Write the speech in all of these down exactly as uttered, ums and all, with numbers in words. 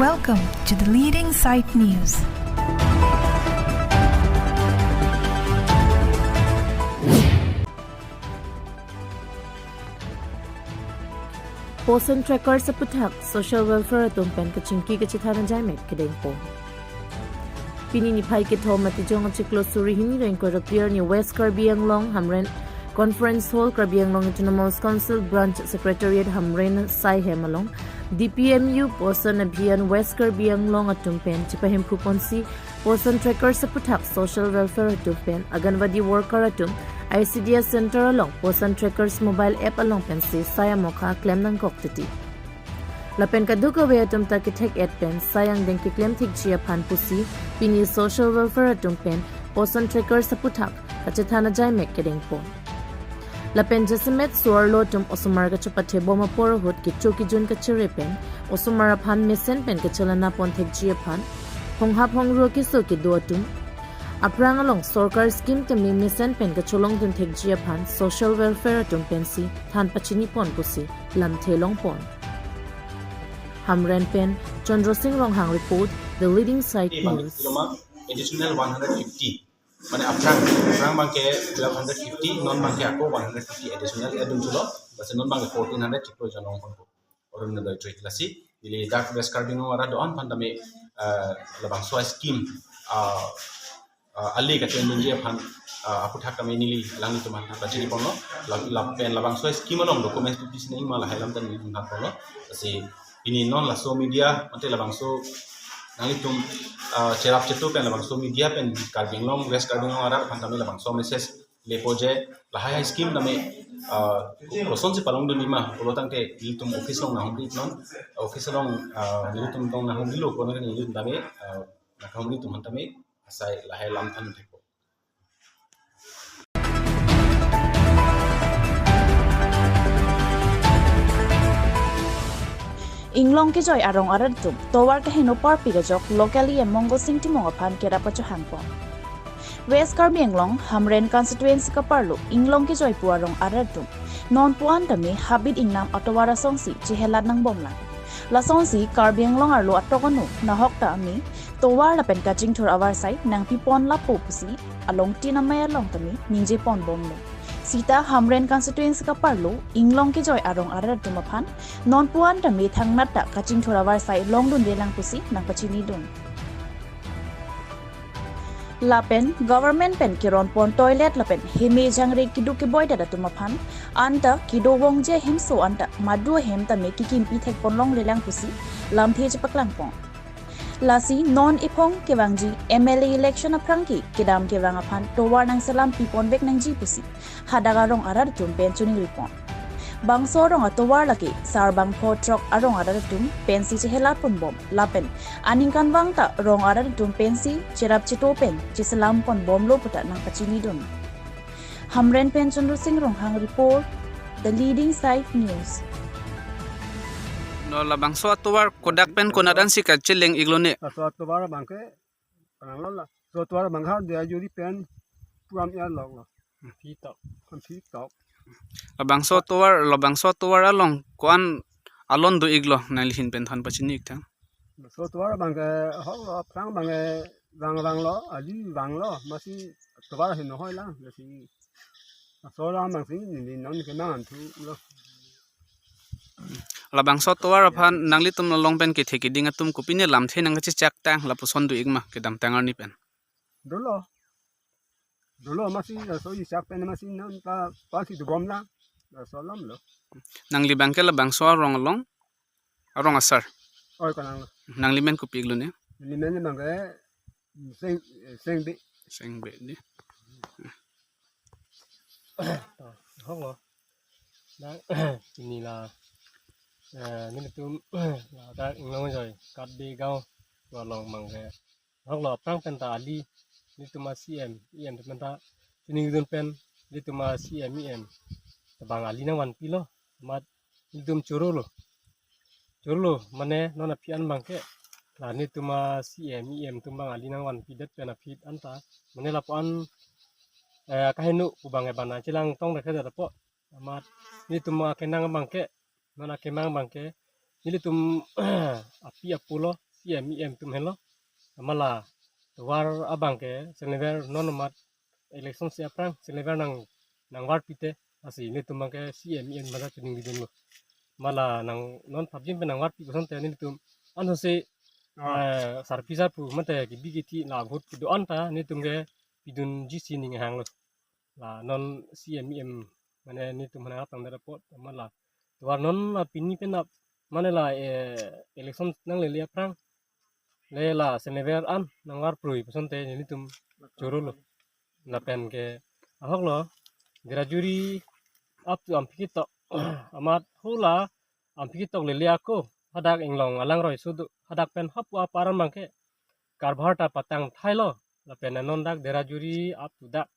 Welcome to the leading site news. Poson trackers aputhak social welfare atum pen kachingki kachethan ajaimek kedengpon. Pini niphai kethom Matijong achiklo suri hini ra ingkoi ra phli arni West Karbi Anglong Hamren Conference Hall, Karbi Anglong Autonomous Council Branch Secretariat Hamren asai hem along D P M U Poson Abhiyan West Karbi Anglong atum pen chepahemphu ponsi Poson trackers aputhak social welfare atum pen Anganwadi worker atum I C D S center along Poson trackers mobile app along pensi sai amokha klem nangkok titi. Lapen kadokave atum ta kethek-et pen sai angdeng keklem thekji aphan pusi pini social welfare atum pen Poson trackers aputhak kachethan ajaimek kedengpon. Lapen jasemet so-arlo atum osomar kachepathe bom apor ahut kecho kejun kachere pen osomar aphan mesen pen kachelana pon thekji aphan, honghap hongru keso kedo atum, aphrang along sorkar scheme tame mesen pen kacholongdun thekji aphan social welfare atum pensi than pachini pon pusi lamthe longpon. Hamren pen Chandra Singh Ronghang report, The Leading Site News. Additional one hundred fifty. Mane aphrang, aphrang abangke twelve hundred fifty, non abangke ako one hundred fifty additional adun chulo, basi non abangke fourteen hundred chiklo jon ong ponpo. Orunodoi trade lasi, ili dak West Karbi Anglong arat do-an aphan tame, eh, labangso scheme, ah, ah, ali kachendunji aphan, ah, aputhak tame neli alanglitum aphan pachini ponlo, la, lapen labangso scheme along documents pi pi si nangma lahai alam ta neli than ponlo, basi pini non laso media, mate labangso nanglitum, ah, cherap cheto pen labangso media pen Karbi Anglong, West Karbi Anglong arat aphan tame labangso message lepo je lahai hai scheme tame, ah, kosonsi palongdunji ma pulo tangte nelitum office along nanghumri non, office along, ah, nelitum along nanghumrilo, kono nelitum tame, ah, nanghumri atum aphan tame asai lahai alam than thekpo. Inglong kejoi arong arat atum tovar kaheno parpik ajok local E M Mongo Sing Timung aphan kerap achohangpon. West Karbi Anglong Hamren constituency kaparlo inglong kejoi pu arong arat atum non puan tame habit ingnam atovar asongsi chehelat nangbomlang. Lasonsi Karbi Anglong arlo atok anu nahok ta ami tovar lapen kachingthur avarsai nangpipon lapo pusi alongtin amei along tame ningje ponbomlo. Sita Hamren constituency kaparlo inglong kejoi arong arat atum aphan non puan tame thangnat ta kachingthur avarsai longdundelang pusi nangpachinidun. Lapen government pen keronpon toilet lapen heme jangre keduk keboi dat atum aphan anta kedo vangji ahemso anta madu ahem tame kekimpi thekpon longlelang pusi lamthe chepaklangpon. Lasi non ephong kevangji M L A election aphrang ke kedam kevang aphan tovar nangselam piponvek nangji pusi hadak arong arat atum pen choningripon. Bangso arong atovar lake Sarbangpho Throk arong arat atum pensi chehelat ponbom lapen aningkanvang ta rong arat atum pensi cherap cheto pen cheselam ponbomlo puta nangpachinidun. Hamren pen Chandra Singh Ronghang report, The Leading Site News. No, labangso atovar kodak pen konat ansi kacheleng-iklo ne? Laso atovar abangke, panang lo la. Laso atovar abangke ha dia juri pen puam ya lok lo. Phi tok. Phi tok. Labangso atovar, labangso atovar along ko-an alon do-iklo, nangli ahin pen than pachini-ik tha. Laso atovar abangke hok lo, aphrang abangke vang vanglo, ali vanglo, masi atovar heno hoi lang, lasi laso alam abangsi neli non kemang anthu lo. Labangso atovar aphan nanglitum along pen kethe keding atum kopine lamthe nangkachechaktang lapuson do-ik ma kedamtang arni pen? Dolo. Dolo masi laso isak pen masi non ta pasi dobomlang. Laso alam lo. Nangli abangke labangso arong along, arong asar? Oi, kanang lo. Nangli men kopi-iklo ne? Neli men abangke Seng, Sengbe. Sengbe ne? Hok lo. Dak pini la, eh, nelitum ladak inglong kejoi Katbe gaon pu along abangke hok lo, aphrang pen ta ali, nelitum a-C M, E M atum pen ta chiningdun pen, nelitum a-C M, E M ta abang ali nangvanpilo, amat nelitum choro lo. Choro lo, mane non aphi an abangke la nelitum a-C M, E M atum abang ali nangvanpidet pen aphi anta, mane lapu an, eh, kaheno pu abangke bana chelang tong dekhe det apo. Amat nelitum akenang abangke, non akemang abangke, nelitum api apo lo, C M E M atum henlo. Amat la tovar abang ke selever non amat election si aphrang selever nang nangvarpi te asi nelitum abang ke C M E M amat ta chining bidun lo. Amat la nang non phapjin pen nangvarpi kosonte nelitum anso si eh, sarpi sarpo mate kebi kethe la vote kedo-an ta nelitum ke pidunji si ning hanglo. La non C M E M mane nelitum hana tang dara pot amat la tovar non la pini pen ap mane la eh, election nanglele aphrang le la selever an nangvarprui kosonte nelitum choro lo. Lapen ke ahok lo Derajuri up to Amphi ketok amat hula Amphi ketok lele ako hadak inglong alangroi sudu hadak pen hapu apar abang ke karbhar ta patang thailo. Lapen non dak Derajuri up to dak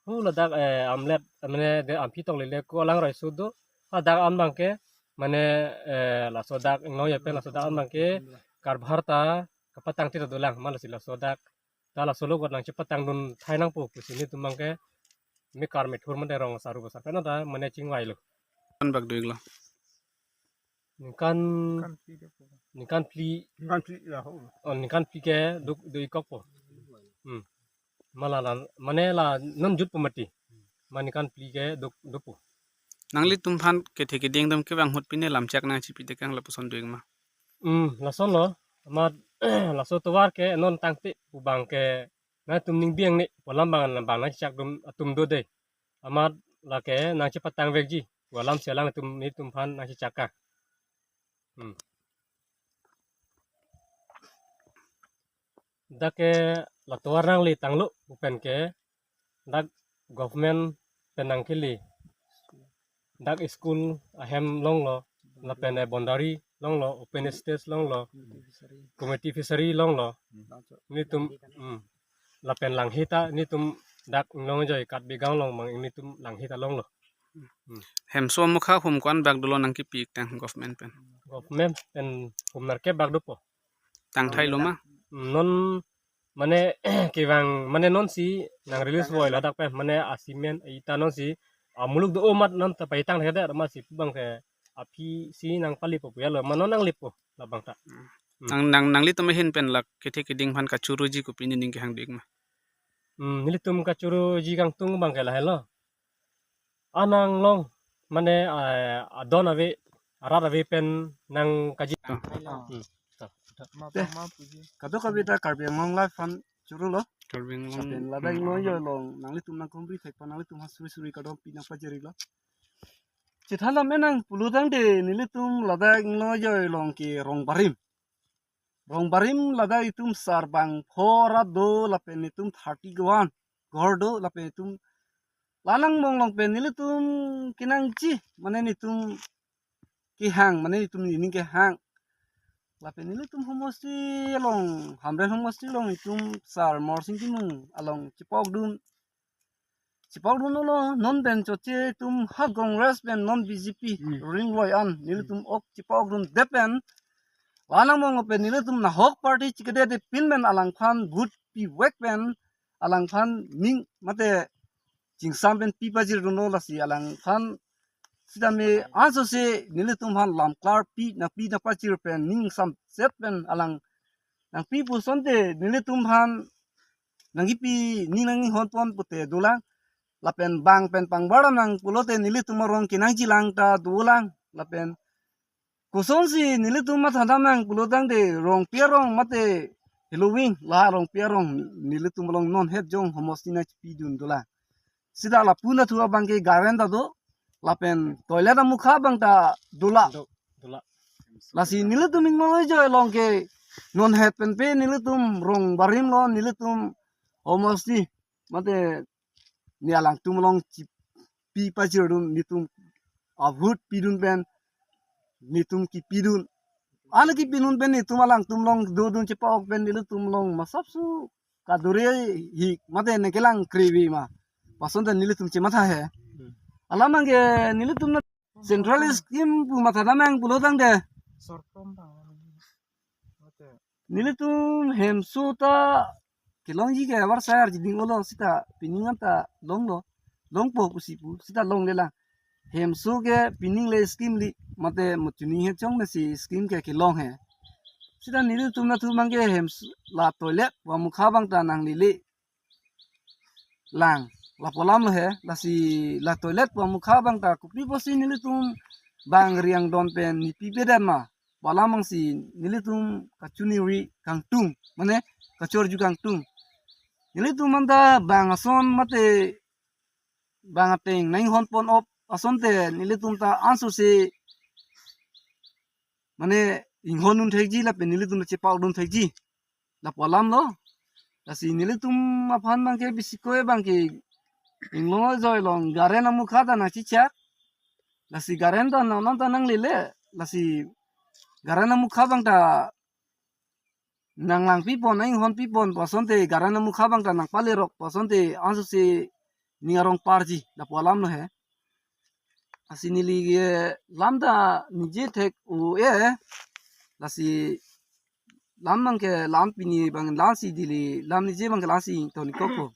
hula dak eh, amlet mane de Amphi ketok lele ako alangroi sudu hadak an abang ke mane eh, laso dak inglong ya pen laso dak an abang ke karbhar ta kapatang tira dolang amat lasi laso dak ta laso lo got nangchepatang dun thai nangpo pusi nelitum abang ke mekar methur mate rong saru basar pen ta mane chingvai lo. An bak do-iklo. Ningkan Kan pi de po. Ningkan phli Kan pi ya ho. Oh ningkan phli ke duk do-ik kok po. Hmm. Amat la mane la non jut po mati. Mane ningkan phli ke duk dopo. Nanglitum aphan kethe keding atum kevang ahut pine lamchak nangchipi tekang lapuson do-ik ma. Hmm, lason lo. Amat laso tovar ke non tangte pu abang ke nangtum ning biang ne pu alam abang bang nangchak dum atum do de. Amat lake nangchepatang vekji pu alam si alanglitum nelitum aphan nangchechak ka. Hmm. Dak ke la tovar nangle tanglo pu pen ke dak government pen nangkele dak school ahem longlo lapen eh, boundary longlo open space longlo community fishery longlo nelitum hmm, lapen langhe ta nelitum dak inglong joi Karbi Anglong along abang nelitum langhe ta longlo. Hmm. Hemso amokha hum ko-an bak dolo nangkipi-ik tang government pen. Government pen hum nerkep bak dopo. Tang thailo ma. Hmm, non mane kevang mane non si nang release voi ladak pen mane asimen ita non si amuluk do amat non ta paitang thek amat si pu abang ke aphi si nangpalepo pu ya lo ma non nanglepo labang ta. Hmm. Nang nang nanglitum ahin pen la kethe keding aphan kachoruji kopi nening kehang do-ik ma. Hmm, nelitum kachoruji kangtung abang ke lahelo. Anang long mane eh, adon ave arat ave pen nangkaji. Hmm. Te, kadokave ta Karbi Anglong Live aphan choro lo. Karbi Anglong. Lapen ladak inglong joi along nanglitum nangkongri thek aphan nanglitum aphan suri suri kadom pi nangpajirilo. Chethan lam enang pulo tangte nelitum ladak inglong joi along ke rong barim. Rong barim ladak itum sarbang pho arat do lapen itum thirty one ghor do lapen itum la nangmong along pen nelitum kenangji mane nelitum kehang mane nelitum nening kehang. Lapen nelitum homosti along Hamren homosti along itum sar Morsing Timung along chepok dun chepok dun lo non pen choche itum ha Congress pen non B J P Hmm. ruling loi an nelitum ok chepok dun det pen la nangmong pen nelitum nahok party chikede de pin pen alangphan vote pivek pen alangphan ning mate chingsam pen pi pajir dunlo lasi alangphan sitame anso si nelitum aphan lamklar pi nangpi nangpajir pen ning samset pen alang nangpi pusonte nelitum aphan nangkipi ning nanghon pon pute dolang lapen bang pen pangbar nang pulote nelitum arong kenangji lang ta dolang lapen kosonsi nelitum mathadam nang pulo tangte Rongpi arong mate Hillowing la Rongpi arong nelitum along non het jong homos tina chipi dun dolang. Sita lapu nathu abang ke garden ta do lapen toilet amukha abang ta dolang. Do, dolang. Lasi nelitum inglong joi along ke non het pen pe nelitum rong barim lo nelitum homosti mate ne alangtum along chipi pajir dun nelitum a vote pidun pen nelitum kipidun. Ana kipidun pen nelitum alangtum along dodun chepa-ok pen nelitum along masapso kadure hik mate ne kelang krevi ma. Pasonte nelitum chematha he. Alam abang ke nelitum na central scheme pu mathadam nang pulo tangte. Sorpom bang. Mate. Nelitum hemso ta kelongji ke abar sayar jiding olo sita pining anta longlo. Longpo pusi pu sita longlelang. Hemso ke pining le scheme li mate mo chuning he chong mesi scheme ke kelong he. sita nelitum nathu abangke hem s-, la toilet pu amukha abang ta nanglele lang. Lapu alam lo he, lasi la toilet pu amukha abang ta kopi pusi nelitum bang riang don pen nipi pedet ma. Pu alam abangsi nelitum kachoningri kangtung, mane kachorju kangtung. Nelitum anta bang ason mate bang ateng nang-inghon pon-op asonte nelitum ta ansose mane inghon un thekji lapen nelitum ta chepak dun thekji. Lapu alam lo. Lasi nelitum aphan abangke bisiko abangke inglong ajoi along garen amukha ta nangchichak. Lasi garen ta nang nang ta nanglele. Lasi garen amukha abang ta nanglangpi pon, nang-inghonpi pon pu asonte garen amukha abang ta nangpalerok pu asonte ansose ning arong parji, lapu alam lo he. Lasi neli ke lam ta nije thek-o-e. Lasi lam abangke lam pini abang lamsi dili, lam nije abangke lamsi toni koko.